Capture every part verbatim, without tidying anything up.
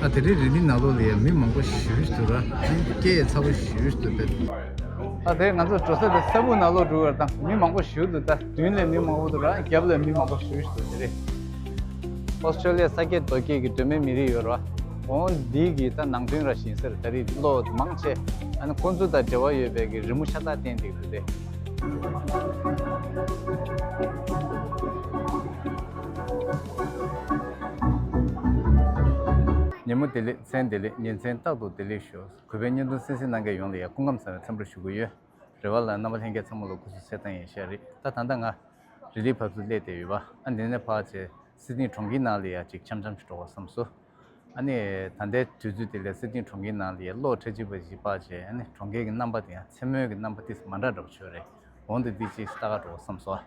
ཨ་དེ་རིང་རི་ལི་ནང་ལོགས་ལ་ཡང་མི་མང་པོ་ཞེ་པོ་ཅིག་འདུག་ར། ཨ་སྐད་ཚ་པོ་ཞེ་པོ་ཅིག་འདུག་པས། ཨ་དེ་ང་ཚོ་འགྲོ་ས་དེ་ས་སྦུག་ནང་ལོགས་འགྲོ་བར་དང་མི་མང་པོ་ཞེ་པོ་འདུག་ད་མདུན་ལ་མི་མང་པོ་འདུག་ར། རྒྱབ་ལ་མི་མང་པོ་ཞེ་པོ་ཅིག་འདུག་དེ་རིང་ཨོ་སི་ཀྲོ་ལི་ཡ་ས་སྐྱེས་རྡོ་སྐྱེས་ཀྱི་གདོད་མའི་མི་རིགས་ཡོད་ར། འོ་འདི་གི་ད་ནང་དོན་ར་ཞིག་ཡིན་ཟེར། ད་རིང་གློག་མང་ཆེ་ཨ་ནི་ཁོང་ཚོ་དང་འབྲེལ་བ་ཡོད་པའི་གི་རི་མོ་ཤ་སྟག་བསྟན་འདུག་རེད། ཉིན་མོ་བདེ་ལེགས། མཚན་བདེ་ལེགས། ཉིན་མཚན་རྟག་ཏུ་བདེ་ལེགས་ཤོག་གུས་པའི་བརྙན་ཐུང་གསན་གཟིགས་གནང་མཁན་ཡོངས་ལ་ཡང་སྐུ་ཁམས་བཟང་བའི་འཚམས་འདྲི་ཞུ་གི་ཡོད། རེ་བ་ལ་རྣམ་པ་ལྷན་རྒྱས་ཚང་མ་ལ་སྐུ་གཟུགས་གསལ་ཐང་ཡིན་ཤག་རེད། ད་ད་ལྟ་ང་རི་ལི་བབས་སུ་སླེབས་བསྡད་ཡོད་པ། ཨ་འདི་ནས་ཕར་བྱས་སིད་ནི་གྲོང་ཁྱེར་ནང་ལ་ཡང་ཅིག་འཆམ་འཆམ་ཞིག་འགྲོ་བ་བསམ་སོང་། ཨ་ནི་ད་ལྟའི་དུས་ཚོད་དེ་ལ་སིད་ནི་གྲོང་ཁྱེར་ནང་ལ་ཡང་གློག་ཁྲ་ཆིལ་བ་ཞིག་སྤར་བྱས། ཨ་ནི་གྲོང་ཁྱེར་གྱི་རྣམ་པ་དེ་ཡང་མཚན་མོའི་གི་རྣམ་པ་ཏིས་མ་འདྲ་འདྲ་པོ་ཆགས་རེད། འོ་འདི་འདི་ཅིག་ལྟ་ག་འགྲོ་བསམ་སོང་།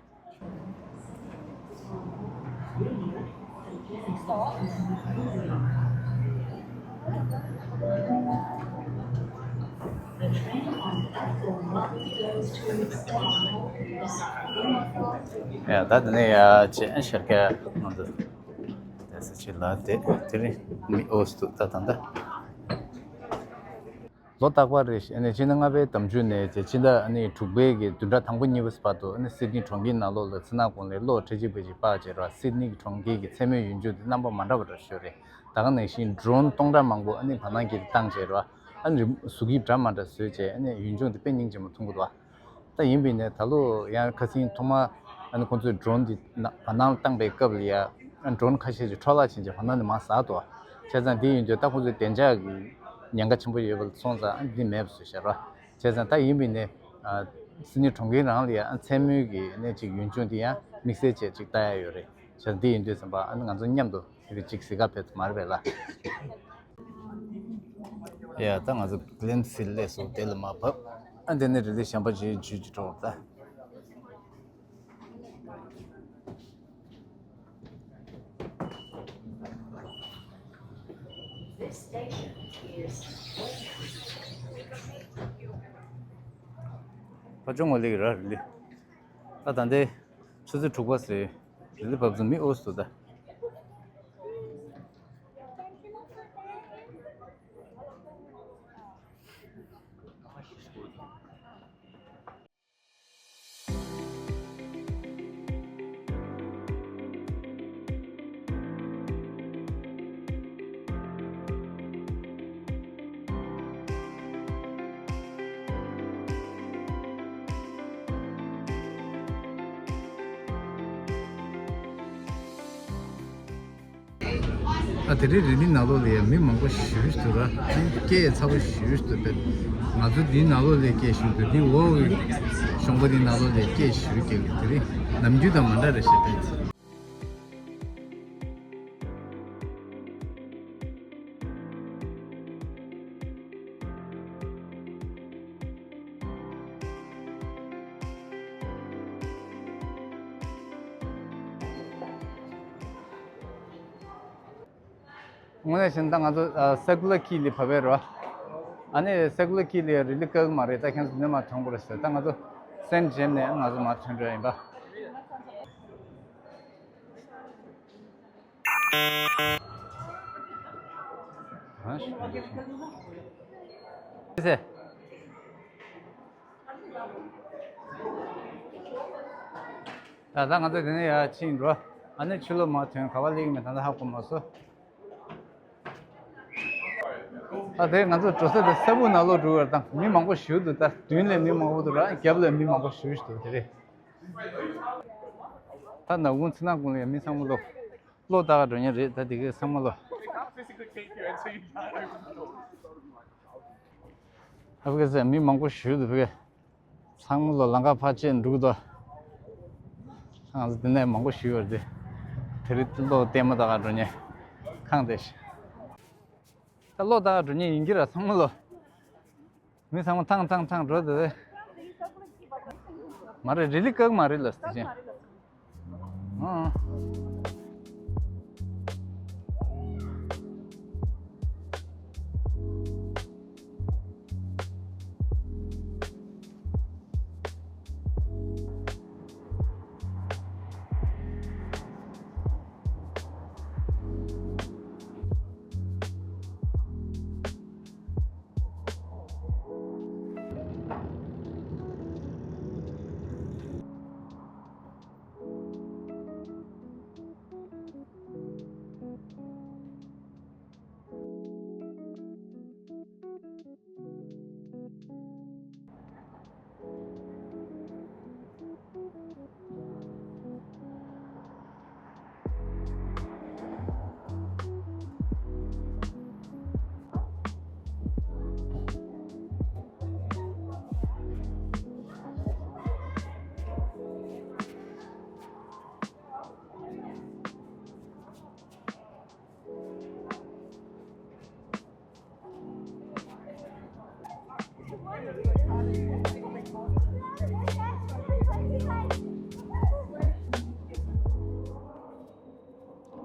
ཡ་ད་དེ་ནས་ཡ་ཅེ་ཨན་ཤར་ཀ་ང་ཚོ་དེ་ས་ཆེ་ལ་དེ་དེ་རིང་མི་འོས་འདུག་ད་ད་ད། ལོ་རྟག་པར་རེ་བཞིན་ནས་ཕྱི་ཟླ་ལྔ་པའི་ཟླ་མཇུག་ནས་ཕྱི་ཟླ་ཨ་ནི་དྲུག་པའི་གི་བདུན་ཕྲག་དང་པོ་གཉིས་པ་བར་དུ་ཨ་ནི་སིད་ནི་གྲོང་ཁྱེར་ནང་ལོགས་ལ་མཚན་ནག་གུང་ལའི་གློག་ཁྲ་ཆིལ་བ་ཞིག་སྤར་བྱས་ར། སིད་ནི་གི་གྲོང་ཁྱེར་གྱི་མཚན་མོའི་ཡུལ་ལྗོངས་དེ་རྣམ་པ་མ་འདྲ་བ་འདྲ་ཤོས་རེད། ད་ག་ནང་བཞིན་ཌོ་རོན་སྟོང་ཕྲག་མང་པོ་ཨ་ནི་བར་སྣང་གི་བཏང་བྱས་ར། ཨ་ནི་གཟུགས་དབྱིབས་འདྲ་མ་འདྲ་བཟོས་བྱས་ཨ་ནི་ཡུལ་ལྗོངས་དེ་དཔེ་སྙིང་རྗེ་མོ་མཐོང་གི་འདུག་ད་ཡིན་པས་ནས་ད་ལོ་ཡང་ཁ་སང་ཐོག་མ་ཨ་ནི་ཁོང་ཚོས་ཌོ་རོན་འདི་ན་བར་སྣང་བཏང་པའི་སྐབས་ལ་ཡ་ཌོ་རོན་ཁ་ཤས་ཀྱིས་འཕྲོ་བརླག་ཕྱིན་ཅིག་བར་སྣང་ནས་མར་ཟགས་འདུག་བྱས་ཙང་འདི་ཡིན་དུས་ད་ཁོང་ཚོའི་བདེ་འཇགས་ཀྱི་ཉེན་ཁ་ཆེན་པོ་ཡོད་པ་ལ་སོང་ཙང་ཨ་འདི་མེད་པ་བཟོས་བཞག་ར། བྱས་ཙང་ད་ཡིན་པས་ནས་ཨ་སིད་ནི་གྲོང་ཁྱེར་རང་ལ་ཡ་ཨ་མཚན་མོའི་གི་ཨ་ནི་ཅིག་ཡུལ་ལྗོངས་འདི་ཡང་དམིགས་བསལ་བྱས་ཅིག་ལྟ་ཡ་ཡོད་རེད། བྱས་ཙང་འདི་ཡིན་དུས་ཙམ་པ་ཨ་ནི་ང་ཚོ་མཉམ་དུ་དེ་གཅིག་གཟིགས་ག་ཕེབས་ཐུབ་མ་རེད་པས་ལ། ཡ་ད་ང་ཚོ་གླེན་ཧིལ་སླེབས་སོང་། དེ་ལ་མར་བབས། ཨ་འདི་ནས་རི་ལི་གཞན་པ་ཅིག་བརྒྱུད་ཀྱི་འགྲོ་བ་ད། ཕ་ཅོང་བ་ལིག་ར་རི་ལི། ད་ད་ལྟའི་ཆུ་ཚོད་དྲུག་པ་ཟེར། རི་ལི་བབས་ཚོ་མི་འོས་སུ་ད། ཨ་དེ་རིང་རི་ལི་ནང་ལོགས་ལ་ཡང་མི་མང་པོ་ཞེ་པོ་ཞིག་འདུག་ར། སྐད་ཚ་པོ་ཞེ་པོ་ཞིག་འདུག་པས། ང་ཚོ་འདིའི་ནང་ལོགས་ལ་སྐད་ཞེ་པོ་འདུག་འདི་འོག་གི་གཤོང་པ་འདིའི་ནང་ལོགས་ལ་སྐད་ཞེ་པོ་རྒྱག་གི། དེ་རིང་ནམ་རྒྱུན་དང་མ་འདྲ་རེད་ཞེས་པས། དངོས་གནས་བྱས་ན་ད་ང་ཚོ་ཨ་སེ་ཀུ་ལར་ཁྱི་ལི་བབས་པ་རེད་བ། ཨ་ནི་སེ་ཀུ་ལར་ཁྱི་ལི་རི་ལི་བཀག་གི་མ་རེད། ད་ཁྱེད་ཚོ་འདི་ནས་མར་ཐོན་དགོས་རེད་ཟེར། ད་ང་ཚོ་སེན་ཇེམ་ནས་ང་ཚོ་མར་ཐོན་འགྲོ་ཡིན་པ། ཨ་ཤི། ད་ལྟ་ང་ཚོ་དེ་ནས་ཡར་ཕྱིན་འགྲོ། ཨ་ནི་ཕྱི་ལོགས་མར་ཐོན་ག་པར་སླེབས་ཀྱི་མེད་ད་ལྟ་ཧ་གོ་མ་སོང་། ཨ་དེ་ང་ཚོ་འགྲོ་ས་དེ་ས་སྦུག་ནང་ལོགས་འགྲོ་བར་དང་མི་མང་པོ་ཞེ་པོ་འདུག་ད་མདུན་ལ་མི་མང་པོ་འདུག་ར། རྒྱབ་ལ་མི་མང་པོ་ཞེ་པོ་ཞིག་འདུག་དེ་རེད། ད་ནག་ཁུང་ཚི་ནག་ཁུང་ལ་ཡང་མི་ཚང་མ་ལོ། གློག་ལྟ་ག་འགྲོ་མཁན་རེད། ད་དེ་གའི་ཚང་མ་ལོ། ཨ་ཕི་ཀ་སེ་མི་མང་པོ་ཞེ་པོ་འདུག་ཕི་ཀ། ཚང་མ་ལོ་ལམ་ཁ་ཕར་ཕྱིན་འགྲོ་གི་འདུག་ང་ཚོ་འདི་ནས་མང་པོ་ཞེ་པོ་ཡོད་རེད། དེ་རིང་གློག་ལྟད་མོ་ལྟ་ག་འགྲོ་མཁན་ཁང་དེ་ཞིག་ད་གློག་ལྟ་ག་འགྲོ་མཁན་ཡིན་གྱི་ར་ཚང་མ་ལོ། མི་ཚང་མ་ཐང་ཐང་ཐང་འགྲོ་དེ་རེད། མ་རེད། རི་ལི་བཀག་མ་རེད་ལ་དེ་བཞིན། ཨང་།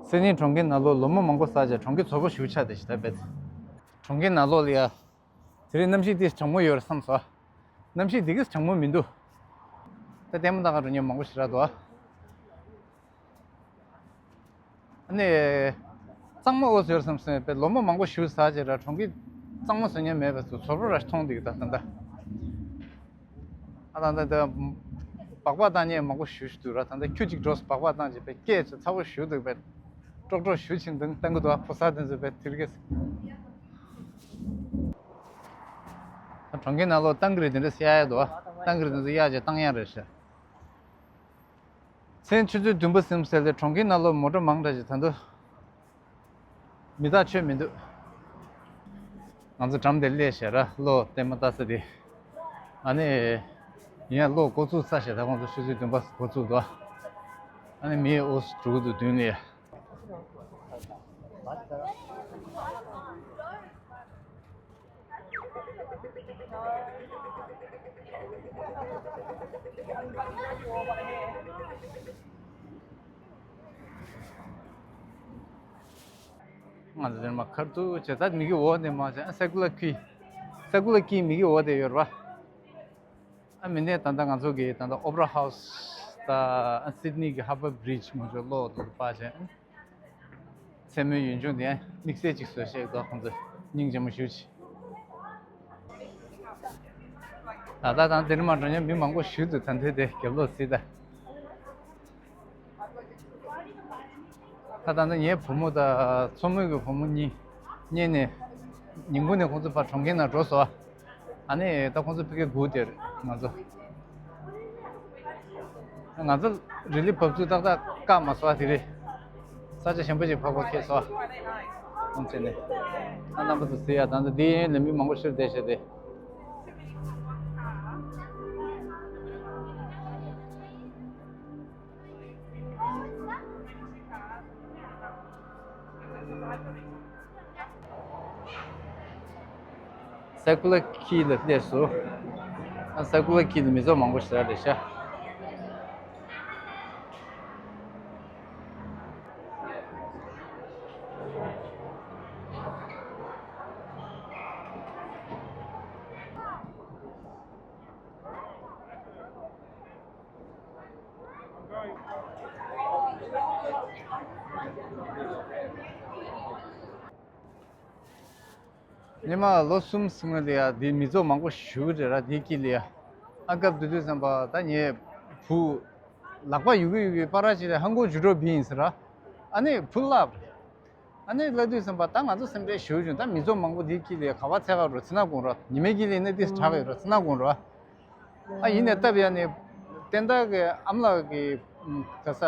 སེར་ཉིན་གྲོང་ཁྱེར་ནང་ལོགས་ལོ་མ་མང་པོ་ཟག་བྱས་གྲོང་ཁྱེར་ཚོ་པོ་ཞིག་ཆགས་བསྡད་ཤག་ད་དཔེ། གྲོང་ཁྱེར་ནང་ལོགས་ལ་ཡ། དེ་རིང་གནམ་གཤིས་ཏིས་གྲང་མོ་ཡོད་རེད་བསམ་སོང་། གནམ་གཤིས་འདི་གས་གྲང་མོ་མི་འདུག་ད་ལྟད་མོ་ལྟ་ག་འགྲོ་མཁན་མང་པོ་ཞིག་རག་འདུག་ཨ་ནི། གཙང་མ་འོ་ཟེར་བསམ་སོང་བས་ལོ་མ་མང་པོ་ཞིག་ཟག་བྱས་ར་གྲོང་ཁྱེར་གཙང་མ་བཟོ་མཁན་མེད་པས་ཚོ་ཚོ་པོ་ར་མཐོང་འདུག་ད་ད་ད། ཨ་ད་ད་ད། སྦག་སྦག་བཏང་མཁན་མང་པོ་ཞིག་ཞིག་འདུག་ར། ད་ད་ཁྱུ་གཅིག་འགྲོ་སྦག་སྦག་བཏང་བྱས་པས་སྐད་ཆ་ཚ་པོ་ཞིག་འདུག་པས། ཀྲོག་ཀྲོག་ཞིག་ཕྱིན་འདུག་བཏང་གི་འདུག་ཕོ་གསར་དེ་ཚོ་པས་དེ་རིགས། གྲོང་ཁྱེར་ནང་ལོགས་ཏང་གི་རེད་དེ་འདྲ་གཡར་ཡག་འདུག་ཏང་གི་རེད་དེ་ཚོ་གཡར་བྱས་བཏང་ཡག་རེད་ཤག་མཚན་ཆུ་ཚོད་བདུན་པ་ཟིན་ཟེར་ཏེ་གྲོང་ཁྱེར་ནང་ལོགས་མོ་ཊ་མང་དྲགས་ཤིག་ད་དུང་མི་ཐག་ཆོད་མི་འདུག་ང་ཚོ་འགྲམ་དེར་སླེབས་ཤག་ར། གློག་ལྟད་མོ་ལྟ་ས་དེ། ཨ་ནི། ཡིན་ཡང་གློག་འགོ་བཙུགས་ཚར་ཤག་ད་ཁོང་ཚོ་ཆུ་ཚོད་བདུན་པ་འགོ་བཙུགས་འདུག་ཨ་ནི་མི་འོ་འགྲོ་གི་འདུག་མདུན་ལ་ཡ། ང་ཚོ་དེར་མ་ཁར་ཐུག་བྱས་ད་མི་གི་འོག་ནས་མ་བྱས་ཨ་སེ་ཀུ་ལ་ཁི། སེ་ཀུ་ལ་ཁི་མི་གི་འོག་དེ་ཡོད་རེད་པ། ཨ་མི་ནས་ད་ལྟ་ང་ཚོ་གི་ད་ལྟ་ཨོ་པེ་ར་ཧའུ་སི་ད་ཨ་སིད་ནི་གི་ཧར་བར་བྷི་རི་ཇི་ངོ་ཅོག་གློག་དེ་ཚོ་སྤར་བྱས། མཚན་མོའི་ཡུལ་ལྗོངས་དེ་དམིགས་བསལ་ཅིག་བཟོས་བཞག་འདུག་ཁོང་ཚོས་སྙིང་རྗེ་མོ་ཞེ་པོ་ཅིག་ད་ལྟ་དང་དེ་རིང་མ་འགྲོ་མཁན་མི་མང་པོ་ཞིག་འདུག་ད་འདི་དེ་རྒྱབ་ལོགས་གཟིགས་ད། ད་ད་ལྟ་ངའི་བུ་མོ་དང་མཚོ་མོ་གི་བུ་མོ་གཉིས་གཉིས་ནས་ཉིན་གུང་ནས་ཁོང་ཚོ་ཕར་གྲོང་ཁྱེར་ནང་འགྲོ་སོང་། ཨ་ནི་ད་ཁོང་ཚོ་ཕ་གིར་སྒུག་བསྡད་རེད་ང་ཚོ། ང་ཚོ་རི་ལི་བབས་ཚུགས་ཏག་ཏག་བཀག་མ་སོང་དེ་རེད། ས་ཆ་ཞན་པོ་ཅིག་ཕར་ཁོ་ཁེལ་སོང་། ཁོང་ཚོ་ནས། ཨ་རྣམ་པ་ཚོ་གཟིགས་ཡ་ད་ལྟ་འདི་ཡན་ལ་མི་མང་པོ་ཤོར་བསྡད་ཤག་དེ། སེ་ཀུ་ལ་ཁི་ལ་སླེབས་སོང་། ཨ་སེ་ཀུ་ལ་ཁི་ལ་མི་ཚོགས་མང་པོ་ཞིག་རེད་ཤག་ཉི་མ་ལོ་གསུམ་སྔོན་ལ་ཡ་འདི་མི་ཚོགས་མང་པོ་ཞེ་པོ་རེད་ར་འདི་དཀྱིལ་ལ་ཡ། ཨ་སྐབས་དེ་དུས་ཙམ་པ་ད་ངའི་བུ། ལག་པ་གཡུག་གི་གཡུག་གི་པ་ར་ཅིག་ལ་ཧང་གོ་ཇུ་ཌོ་བི་ཡིན་ཟེར་ར། ཨ་ནི་བུ་བརླགས་པ་རེད། ཨ་ནི་བརླགས་དུས་ཙམ་པ་ད་ང་ཚོ་སེམས་ཁྲལ་ཞེ་པོ་བྱུང་ད་མི་ཚོགས་མང་པོ་འདི་དཀྱིལ་ལ་ག་པར་འཚོལ་ག་འགྲོ་ཚེ་ན་དགོང་ར་ཉི་མའི་དཀྱིལ་ལ་ནི་ཏིས་དྲག་ཡོད་ར་ཚེ་ན་དགོང་ར། ཨ་ཡིན་ནའི་སྟབས་ཡག་ནས། བསྟན་བདག་གི་ཨ་མ་ལགས་ཀྱི་ག་ས་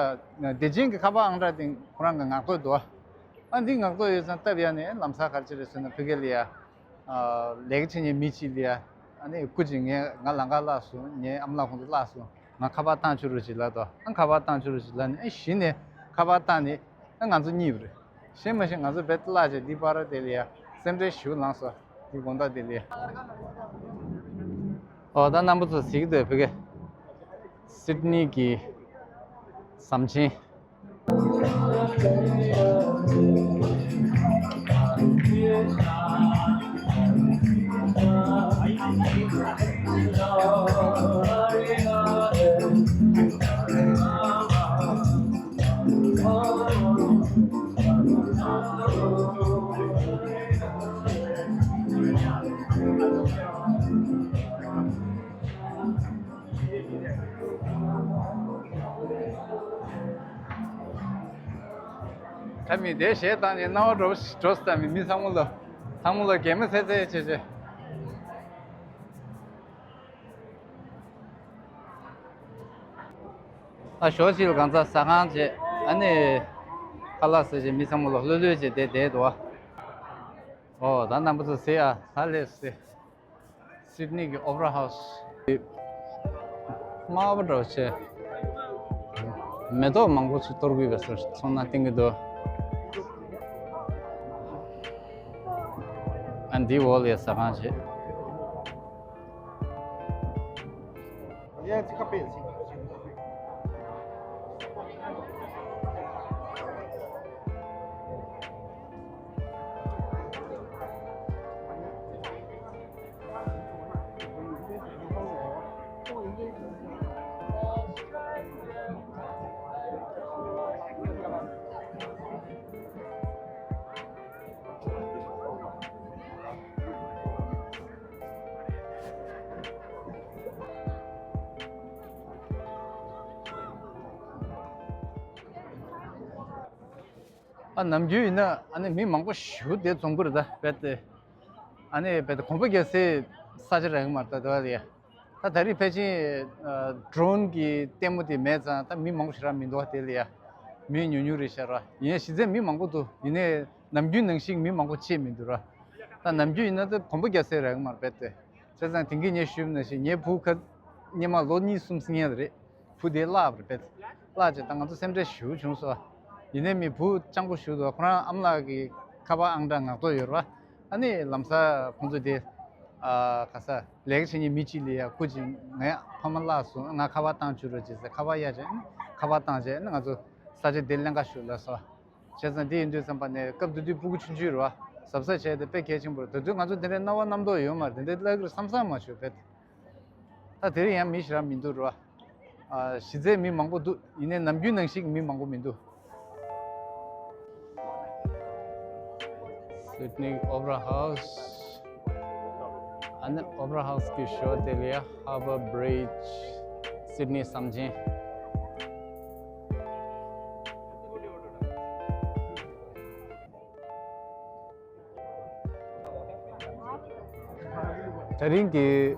བདེ་ཆེན་གྱི་ཁ་པར་ཨང་གྲངས་དེ་ཁོ་རང་གི་ངག་ཐོག་འདུག་ཨ་འདི་ངག་ཐོག་ཡོད་ཙང་སྟབས་ཡག་ནས་ལམ་སང་ག་རེ་བྱས་རེད་ཟེར་ན་ཕ་གི་ལ་ཡ། ལས་ཀ་བྱེད་མཁན་མི་གཅིག་ལ་ཡ། ཨ་ནི་སྐུ་མཁྱེན་ངས་ང་ལམ་ཁ་བརླགས་སོང་ངའི་ཨ་མ་ལགས་ཁོང་ཚོ་བརླགས་སོང་ང་ཁ་པར་བཏང་ཆོག་རོགས་བྱེད་ལབ་དོ། ཨ་ཁ་པར་བཏང་ཆོག་རོགས་བྱེད་ལབ་ནས་ཨ་གཞི་ནས་ཁ་པར་བཏང་ནས་ཨ་ང་ཚོ་གཉིས་པ་རེད། ཤེས་མ་ཤེས་ང་ཚོ་བེད་བརླག་བྱས་འདི་པར་དེ་ལ་ཡ་སེམས་ཁྲལ་ཞེ་པོ་ལངས་སོང་འདི་དགོང་དག་དེ་ལ་ཡ། ཨོ་ད་རྣམ་པ་ཚོ་གཟིགས་འདོད་ཕ་གི་སིད་ནི་གི་ཟམ་ཆེན། ད་མི་དེ་གཞས་བཏང་ནས་སྣང་བ་འགྲོ་འགྲོ་ས་ད་མི་མི་ཚང་མ་ལ་ཚང་མ་ལ་གད་མོ་ཚད་ཚད་བྱེད་བྱེད། ཨ་ཞོགས་ཤིག་ལ་གང་ཚ་ཟ་ཁང་བྱས་ཨ་ནི་ཁ་ལག་ཟ་བྱས་མི་ཚང་མ་ལ་ལྷོད་ལྷོད་བྱས་བསྡད་བསྡད་འདུག་ཨོ་ད་རྣམ་པ་ཚོ་གཟིགས་ཨ་ད་སླེབས་སེ། སིད་ནི་གི་ཨོ་པེ་ར་ཧའུ་སི། དམར་པོ་འདྲ་བོ་བྱས། མེ་ཏོག་མང་པོ་ཞིག་གཏོར་གི་ཡོད་པའི་ཚོར་ཚོར་སྣང་བསྟན་གྱི་འདུག་ཨ་འདིའི་འོག་ལ་ཡ་ཟ་ཁང་བྱས། ཡ་ཅི་ཁ་པེ་ཟིག་། ནམ་རྒྱུན་ཡིན་ན་ཨ་ནི་མི་མང་པོ་ཞེ་པོ་དེ་འཛོམས་ཀྱི་རེད་ད་རྦད་དེ། ཨ་ནི་རྦད་དེ་གོམ་པ་རྒྱག་སའི་ས་ཆ་རག་གི་མ་རེད་ད་དེ་བ་ལ་ཡ། ད་ད་རེས་ཕལ་ཆེར་ཨ་ཌོ་རོན་གྱི་ལྟད་མོ་དེ་མེད་ཙང་ད་མི་མང་པོ་ཞེ་དྲག་མི་འདུག་བ་དེ་ལ་ཡ། མི་ཉུང་ཉུང་རེད་ཤག་ར། ཡིན་ཡང་གཞི་རྩའི་མི་མང་པོ་འདུག་ཡིན་ནའི་ནམ་རྒྱུན་ནང་བཞིན་མི་མང་པོ་ཅིག་མི་འདུག་ར། ད་ནམ་རྒྱུན་ཡིན་ན་ད་གོམ་པ་རྒྱག་སའི་རག་གི་མ་རེད་རྦད་དེ། བྱས་ཙང་དེང་གི་ངས་ཞུས་པ་ནང་བཞིན་ངའི་བུ་ཁ་སྔོན་མ་ལོ་གཉིས་གསུམ་སྔོན་ལ་རེད། བུ་དེ་བརླགས་པ་རེད་པས། བརླགས་བྱས་ད་ང་ཚོ་སེམས་ཁྲལ་ཞེ་པོ་བྱུང་སོང་། ཡིན་ནའི་མི་བུ་སྤྱང་པོ་ཞེ་པོ་འདུག་ཁོ་རང་ཨ་མ་ལགས་ཀྱི་ཁ་པར་ཨང་གྲངས་ངག་ཐོག་ཡོད་རེད་པ། ཨ་ནི་ལམ་སང་ཁོང་ཚོ་དེ་ཨ་ག་ས་ལས་ཀ་བྱེད་མཁན་མི་གཅིག་ལ་ཡ་སྐུ་མཁྱེན་ངའི་ཕ་མ་བརླགས་སོང་ང་ཁ་པར་བཏང་བཅུག་རོགས་བྱེད་ཟེར་ཁ་པར་གཡར་བྱས་ཨ་ནི་ཁ་པར་བཏང་བྱས་ཨ་ནི་ང་ཚོ་ས་ཆ་དེ་ལེན་ག་ཞུ་ལབ་སོང་། བྱས་ཙང་དེ་ཡིན་དུས་ཙམ་པ་ནས་སྐབས་དེ་དུས་སྤུ་གུ་ཆུང་ཆུང་རེད་པ། གཟབ་གཟབ་བྱས་ཏེ་དཔེ་གལ་ཆེན་པོ་རེད། ད་དུང་ང་ཚོ་དེ་འདྲའི་སྣང་བ་རྣམ་རྟོག་ཡོད་མ་རེད། དེ་འདྲའི་བརླག་གི་རེད་བསམ་བསམ་མ་བྱུང་བས། ད་དེ་རིང་ཡང་མི་ཞེ་དྲག་མི་འདུག་རེད་པ། ཨ་གཞི་རྩའི་མི་མང་པོ་འདུག་ཡིན་ནའི་ནམ་རྒྱུན་ནང་བཞིན་མི་མང་པོ་མི་འདུག Sydney Opera House. ཨ་ནི་Opera House གི་ཞོར་དེ་ལ་ཡ་Harbour Bridge Sydney ཟམ་ཆེན། ད་རིང་གི་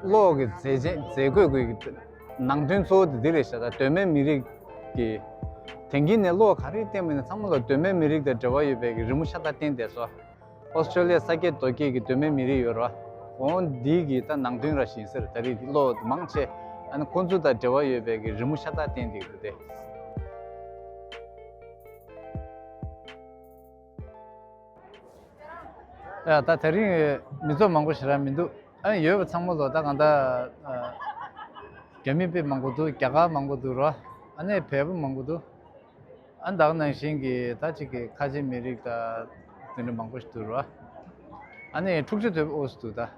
གློག་གི་མཛེས་ཆེན་མཛེས་དགོས་ཀྱི་ནང་དོན་གཙོ་བོ་དེ་འདི་རེད་ཤག་ད་གདོད་མའི་མི་རིགས་ཀྱི་དེང་གི་ནས་གློག་ག་རེ་བསྟན་པ་ཡིན་ན་ཚང་མ་ལ་གདོད་མའི་མི་རིགས་དང་འབྲེལ་བ་ཡོད་པའི་གི་རི་མོ་ཤ་སྟག་བསྟན་བསྡད་སོང་། ཨོ་སི་ཀྲོ་ལི་ཡ་ས་སྐྱེས་རྡོ་སྐྱེས་ཀྱི་གདོད་མའི་མི་རིགས་ཡོད་རེད་པ། འོ་འདི་གི་ད་ནང་དོན་ར་ཞིག་ཡིན་ས་རེད། ད་རིང་གི་གློག་མང་ཆེ་ཨ་ནི་ཁོང་ཚོ་དང་འབྲེལ་བ་ཡོད་པའི་གི་རི་མོ་ཤ་སྟག་བསྟན་བསྡད་ཀྱི་འདུག་སྟེ། ཡ་ད་དེ་རིང་མི་ཚོགས་མང་པོ་ཞེ་དྲག་མི་འདུག་ཨ་ནི་ཡོད་པ་ཚང་མ་ལོ་ད་གང་ལྟར་རྒྱ་མི་དཔེ་མང་པོ་འདུག་རྒྱ་གར་མང་པོ་འདུག་རོ། ཨ་ནི་བལ་པོ་མང་པོ་འདུག་ཨ་ནི་ད་ག་ནང་བཞིན་གྱི་ད་ཅིག་གི་ཁ་ཆེ་མི་རིགས་ད་དེ་འདྲ་མང་པོ་ཞིག་འདུག་རོ། ཨ་ནི་འཁྲུག་ཆ་དོད་པོ་ཨོ་སི་འདུག་ད།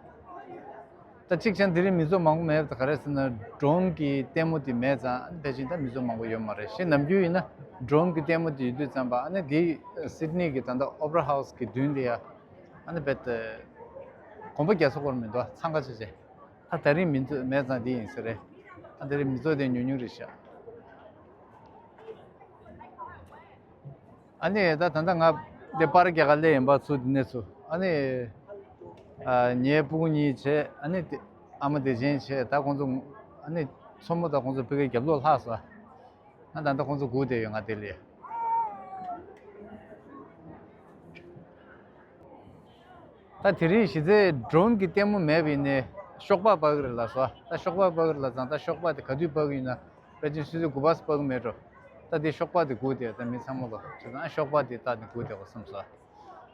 ད་གཅིག་བྱས་ན་དེ་རིང་མི་ཚོགས་མང་པོ་མེད་པ་ད་ག་རེ་ཟེར་ན་ཌོ་རོན་གྱི་ལྟད་མོ་དེ་མེད་ཙང་ཨ་ནི་ཕལ་ཆེར་ད་མི་ཚོགས་མང་པོ་ཡོད་མ་རེད། གཞན་ནམ་རྒྱུན་ཡིན་ན་ཌོ་རོན་གྱི་ལྟད་མོ་དེ་ཡོད་དུས་ཙམ་པ་ཨ་ནི་དེ་སིད་ནི་གི་ད་ལྟ་ཨོ་པེ་ར་ཧའུ་སི་གི་མདུན་དེ་ཡ་ཨ་ནི་རྦད་དེ་གོམ་པ་རྒྱག་ས་སྐོར་མི་འདུག་འཚང་ཁ་ཆེ་ཆེ། ད་དེ་རིང་མི་ཚོགས་མེད་ཙང་དེ་ཡིན་ས་རེད། ད་དེ་རིང་མི་ཚོགས་དེ་ཉུང་ཉུང་རེད་ཤག་ཨ་ནི་ད་ད་ལྟ་ང་འདི་པར་རྒྱག་ག་སླེབས་ཡིན་པ་ཚུར་འདི་ནས་ཚུར་ཨ་ནི་ཨ་ངའི་སྤུ་གུ་གཉིས་བྱས་ཨ་ནི་དེ་ཨ་མ་བདེ་ཆེན་བྱས་ད་ཁོང་ཚོ་ཨ་ནི་མཚོ་མོ་དང་ཁོང་ཚོ་ཕ་གིའི་རྒྱབ་ལོགས་ལྷག་སོང་། ང་ད་ལྟ་ཁོང་ཚོ་སྒུག་བསྡད་ཡོད་ང་དེ་ལ། ད་དེ་རིང་གཞི་རྩའི་ཌོ་རོན་གྱི་ལྟད་མོ་མེད་པ་ཡིན་ནའི་ཤོག་སྦག་སྤར་གི་རེད་ལབ་སོང་། ད་ཤོག་སྦག་སྤར་གི་རེད་ལབ་ཙང་ད་ཤོག་སྦག་དེ་ག་དུས་སྤར་གི་ཡིན་ན་ཕལ་ཆེར་ཆུ་ཚོད་དགུ་པ་སྤར་གི་མེད་འགྲོ། ད་དེ་ཤོག་སྦག་དེ་སྒུག་བསྡད་ད་མི་ཚང་མ་ལོ་བྱས་ཙང་ཤོག་སྦག་དེ་ལྟ་ནས་སྒུག་བསྡད་དགོས་བསམ་སོང་།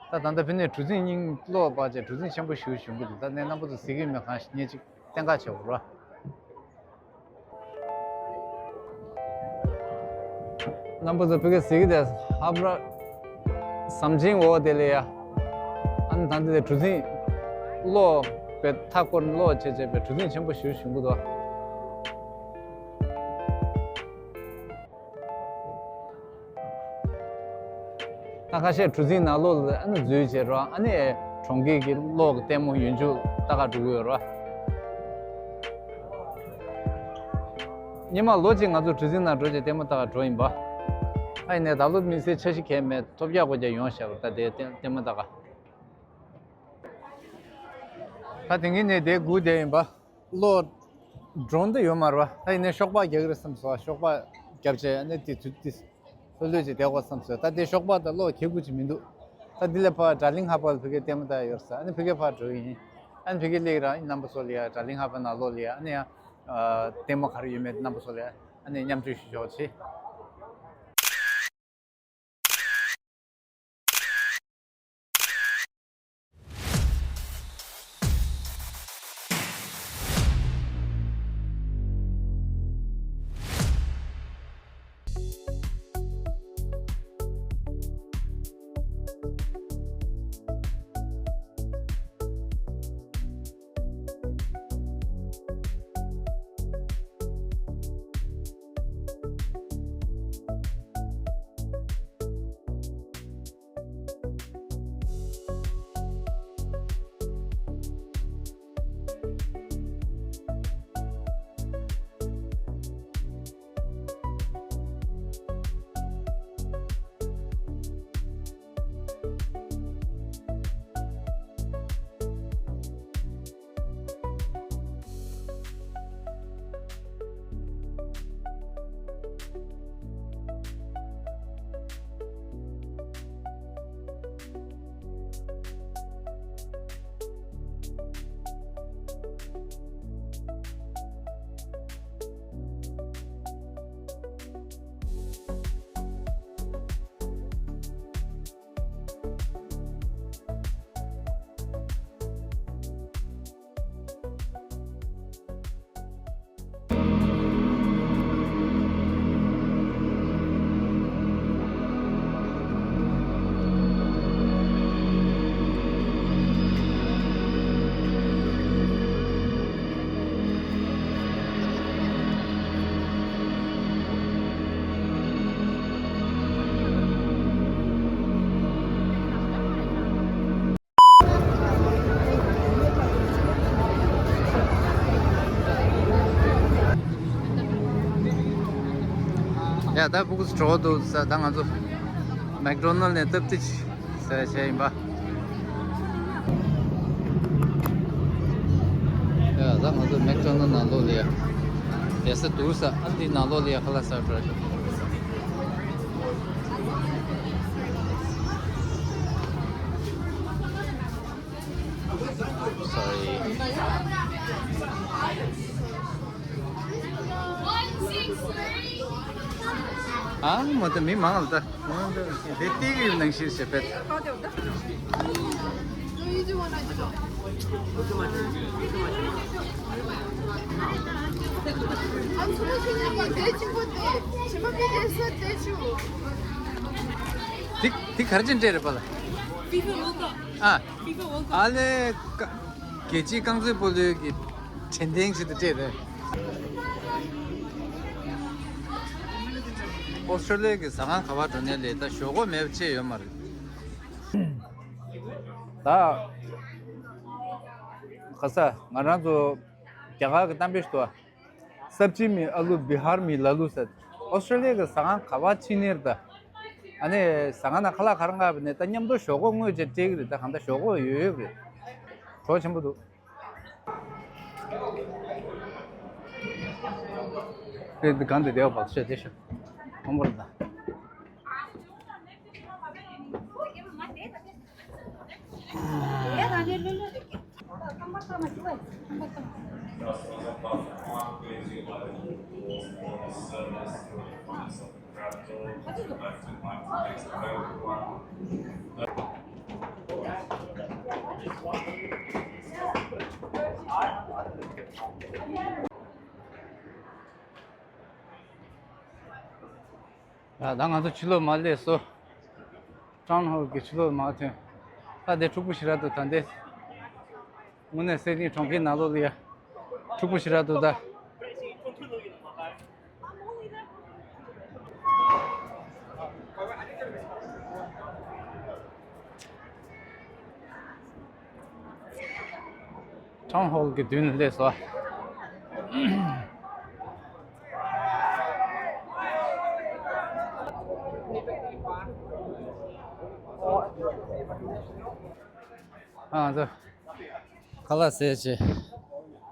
ད་ད་ལྟ་ཕ་ནས་གྲུ་གཟིངས་སྙིང་གློག་སྤར་བྱས་གྲུ་གཟིངས་ཆེན་པོ་ཞེ་པོ་ཞིག་ཡོང་གི་འདུག་ད་ནས་རྣམ་པ་ཚོ་གཟིགས་ཀྱི་མེད་གང་ཞིག་ངས་ཅིག་བསྟན་ག་བྱེད་དགོས་རོ། རྣམ་པ་ཚོ་ཕ་གི་གཟིགས་ཀྱི་དེ་ཧབ་ར་ཟམ་ཆེན་འོག་དེ་ལ་ཡ། ཨ་ནི་ད་འདི་དེ་གྲུ་གཟིངས་གློག་པའི་མཐའ་བསྐོར་གློག་བྱས་བྱས་པའི་གྲུ་གཟིངས་ཆེན་པོ་ཞེ་པོ་ཞིག་ཡོང་གི་འདུག་ད་ཁ་ཤས་གྲུ་གཟིངས་ནང་ལོགས་ལ་ཨ་ནི་འཛུལ་བྱས་རོ། ཨ་ནི་གྲོང་ཁྱེར་གྱི་གློག་གི་ལྟད་མོ་ཡུལ་ཆུ་ལྟ་ག་འགྲོ་གི་ཡོད་རོ། སྔོན་མ་ལོ་གཅིག་ང་ཚོ་གྲུ་གཟིངས་ནང་འགྲོ་བྱས་ལྟད་མོ་ལྟ་ག་འགྲོ་ཡིན་པ། ཨ་ཡིན་ནའི་ད་ལོ་དམིགས་བསལ་འཆར་གཞི་གང་ཡང་མེད། ཐོབ་རྒྱག་དགོས་ཀྱང་ཡོང་བཞག་རོ། ད་དེ་ལྟད་ལྟད་མོ་ལྟ་ག་ད་དེང་གི་ནས་དེ་སྒུག་བསྡད་ཡིན་པ། གློག་ཌོ་རོན་དེ་ཡོད་མ་རེད་པ། ད་ཡིན་ནའི་ཤོག་སྦག་རྒྱག་གི་རེད་བསམ་སོང་། ཤོག་སྦག་རྒྱབ་བྱས་ཨ་ནི་དེ་དུས་དེ་ལྷོད་ལྷོད་ཅིག་བསྡད་དགོས་བསམ་སོང་། ད་དེ་ཤོག་སྦག་དང་གློག་གྱོན་དགོས་ཅིག་མི་འདུག་ད་འདི་ལས་ཕར་ཌར་ལིང་ཧར་བར་ལ་ཕ་གིའི་ལྟད་མོ་ལྟ་ཡ་ཡོད་ས། ཨ་ནི་ཕ་གི་ཕར་འགྲོ་གི་ཡིན། ཨ་ནི་ཕ་གི་སླེབས་ར་ཨ་ནི་རྣམ་པ་ཚོ་ལ་ཡ་ཌར་ལིང་ཧར་བར་ནང་ལོགས་ལ་ཡ་ཨ་ནི་ཡ་ལྟད་མོ་ག་རེ་ཡོད་མེད་རྣམ་པ་ཚོ་ལ་ཡ་ཨ་ནི་མཉམ་སྤྱོད་ཞུ་ཆོག་ཆེ། ཡ། ད་ཕྲུ་གུ་ཚོ་འགྲོ་འདུག་ས། ད་ང་ཚོ་མེག་ཌོ་ནལ་ནས་སྟབས་བདེ་ཟེར་བྱས་ཡིན་པ། ཡ། ད་ང་ཚོ་མེག་ཌོ་ནལ་ནང་ལོགས་ལ་ཡ་བསྡད་ས་འདུག་ས། ཨ་འདི་ནང་ལོགས་ལ་ཡ་ཁ་ལག་ཟ་འགྲོ། Sorry. ཨ་མ་ད་མི་མང་ལ་ད། འདི་ཏི་ཝི་ནང་བཞིན་བྱེད་པས། འདི་འདི་ག་རེ་བྱས་ནས་སྤྲད་རེད་པ་ལ། ཨ། ཨ་ལས། རྒྱལ་སྤྱིའི་རྐང་རྩེད་སྤོ་ལོའི་གི་དྲན་རྟེན་ཞིག་ཏུ་སྤྲད་རེད། ཨོ་སི་ཀྲོ་ལི་ཡ་གི་ཟ་ཁང་ག་པར་འགྲོ་ནའི་ལས་ད་ཞོག་ཁོག་མེད་པ་ཅིག་ཡོད་མ་རེད། ད་ག་ས་ང་རང་ཚོ་རྒྱ་གར་གི་གཏམ་དཔེ་ཞིག་འདུག་ཨ། སབ་ཇི་མེ་ཨ་ལུ་བི་ཧར་མེ་ལ་ལུ་ཟེར། ཨོ་སི་ཀྲོ་ལི་ཡ་གི་ཟ་ཁང་ག་པར་ཕྱིན་ནའི་རེད་ད། ཨ་ནི་ཟ་ཁང་ནང་ཁ་ལག་ག་རེ་མངགས་པ་ཡིན་ནའི་ད་མཉམ་དུ་ཞོག་ཁོག་དངོས་ཅིག་སྤྲད་ཀྱི་རེད། ད་གང་ལྟར་ཞོག་ཁོག་ཡོད་ཡོད་རེད། གྲོགས་ཆེན་པོ་འདུག་དེ་འདི་གང་དེ་བདེ་བ་བག་ཆད་དེ་ཤོད། ཁོང་བོར་ད། ཡ། ད་ང་ཚོ་ཕྱི་ལོགས་མར་སླེབས་སོང་། ཊའུན་ཧོལ་གྱི་ཕྱི་ལོགས་མར་ཐོན། ད་དེ་འཁྲུག་པོ་ཞེ་དྲག་འདུག་ད་འདི། དངོས་གནས་སེ་ནི་གྲོང་ཁྱེར་ནང་ལོགས་ལ་ཡ། འཁྲུག་པོ་ཞེ་དྲག་འདུག་ད། ཊའུན་ཧོལ་གྱི་མདུན་ལ་སླེབས་སོང་། ཨ་ང་ཚོ་ཁ་ལག་ཟས་བྱས།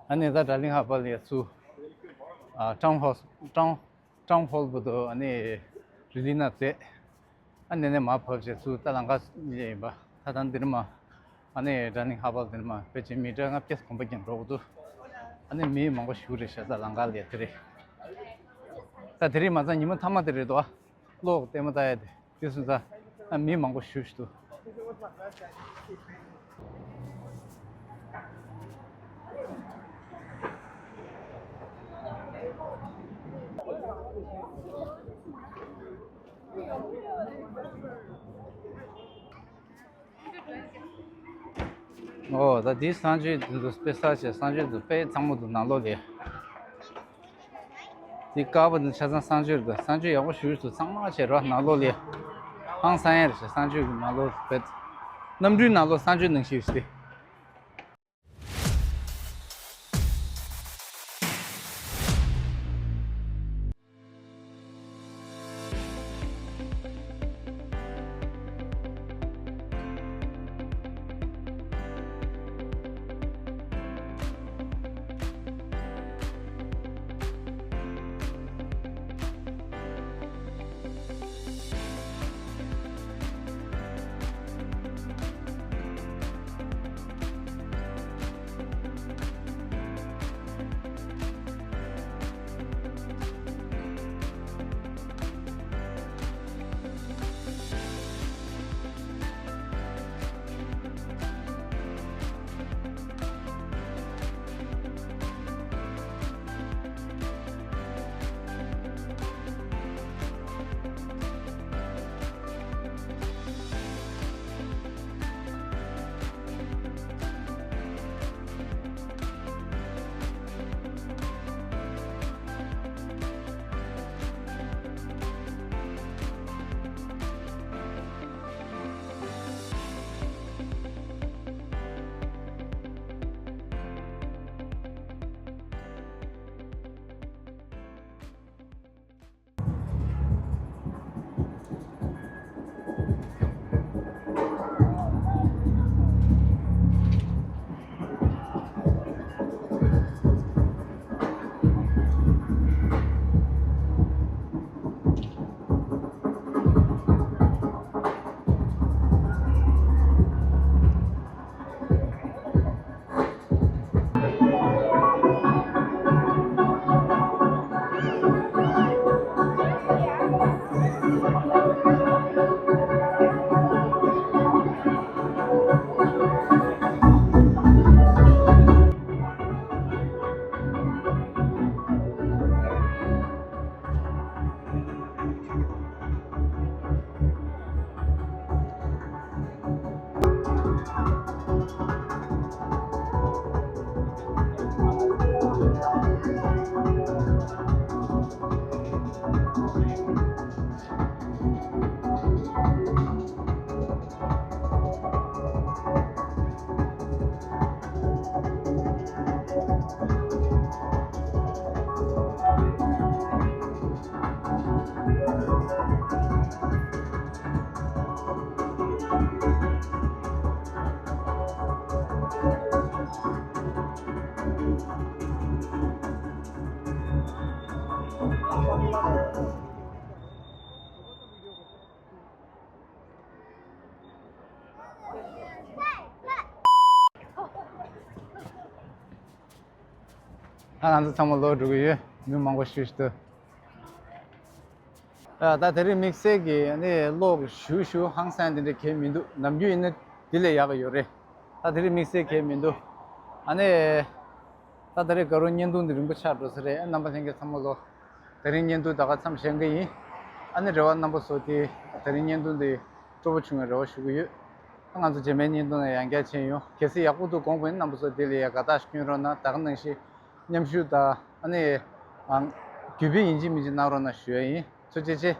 ཨ་ནི་ད་ཌར་ལིང་ཧར་བར་ལ་ཡ་ཚུར། ཨ། ཊའུན་ཧོལ། ཊའུན། ཊའུན་ཧོལ་བར་དུ་ཨ་ནི་རི་ལི་ན་མཛད། ཨ་ནི་ནས་མར་བབས་བྱས་ཚུར་ད་ལམ་ཁ་ཡིན་པ། ད་ལྟ་འདིར་མ། ཨ་ནི་ཌར་ལིང་ཧར་བར་འདིར་མ་ཕལ་ཆེར་མི་ཊར་ལྔ་བརྒྱ་གོམ་པ་རྒྱག་འགྲོ་གི་འདུག་ཨ་ནི་མི་མང་པོ་ཞིག་རེད་ཤག་ད་ལམ་ཁ་ལ་ཡ་དེ་རེད། ད་དེ་རིང་མ་ཚང་ཉིན་མོ་མཐའ་མ་དེ་རེད་དོ། གློག་ལྟད་མོ་ལྟ་ཡ་དེ། དེ་སོང་ཙང་ཨ་མི་མང་པོ་ཞེ་པོ་ཅིག་འདུག་ཨོ། ད་འདི་གསང་སྤྱོད་འདི་ཚོ་དཔེ་གསར་བྱས། གསང་སྤྱོད་འདི་དཔེ་གཙང་མོ་འདུག་ནང་ལོགས་ལ། འདི་དཀར་པོ་འདི་ཆ་ཚང་གསང་སྤྱོད་རེད། གསང་སྤྱོད་ཡག་པོ་ཞེ་པོ་ཅིག་འདུག་ཚང་མ་བྱས་རོགས་ནང་ལོགས་ལ། ཧང་སང་ཡ་རེད་ཤག་གསང་སྤྱོད་ཀྱི་ནང་ལོགས་དཔེ། གནམ་གྲུའི་ནང་ལོགས་གསང་སྤྱོད་ནང་བཞིན་རེད་ཤག་ད་ང་ཚོ་ཚང་མ་ལོག་འགྲོ་གི་ཡོད། མི་མང་པོ་ཞེ་པོ་ཞིག་འདུག་ད་དེ་རིང་དམིགས་བསལ་གྱི་ཨ་ནི་གློག་ཞུ་ཞུ་ཧང་སང་དེ་འདྲ་གང་ཡང་མི་འདུག་ནམ་རྒྱུན་ཡིན་ན་དེ་ལས་ཡག་གི་ཡོད་རེད། ད་དེ་རིང་དམིགས་བསལ་གང་ཡང་མི་འདུག་ཨ་ནི། ད་ད་རེས་དགའ་རོགས་བརྙན་ཐུང་འདི་རིང་པོ་ཆགས་འགྲོ་ས་རེད། རྣམ་པ་ལྷན་རྒྱས་ཚང་མ་ལོ། དེ་རིང་བརྙན་ཐུང་ད་ག་མཚམས་བཞག་གི་ཡིན། ཨ་ནི་རེ་བ་རྣམ་པ་ཚོ་དེ་དེ་རིང་བརྙན་ཐུང་འདི་སྤྲོ་པོ་བྱུང་བའི་རེ་བ་ཞུ་གི་ཡོད། ང་ཚོ་རྗེས་མའི་བརྙན་ཐུང་ནང་ཡང་བསྐྱར་མཇལ་ཡོང་། གལ་སྲིད་ཡག་པོ་འདུག་དགོངས་པ་ཡིན་ན་རྣམ་པ་ཚོ་དེ་ལ་ཡང་དགའ་རྟགས་ཤིག་སྐྱོན་རོགས་གནང་། ད་ག་ནང་བཞིན་མཉམ་ཞུགས་དང་ཨ་ནི་ཨང་། གུས་པས་ཡིན་གཅིག་མིན་གཅིག་གནང་རོགས་གནང་ཞུ་ཡ་ཡིན། ཐུགས་རྗེ་ཆེ།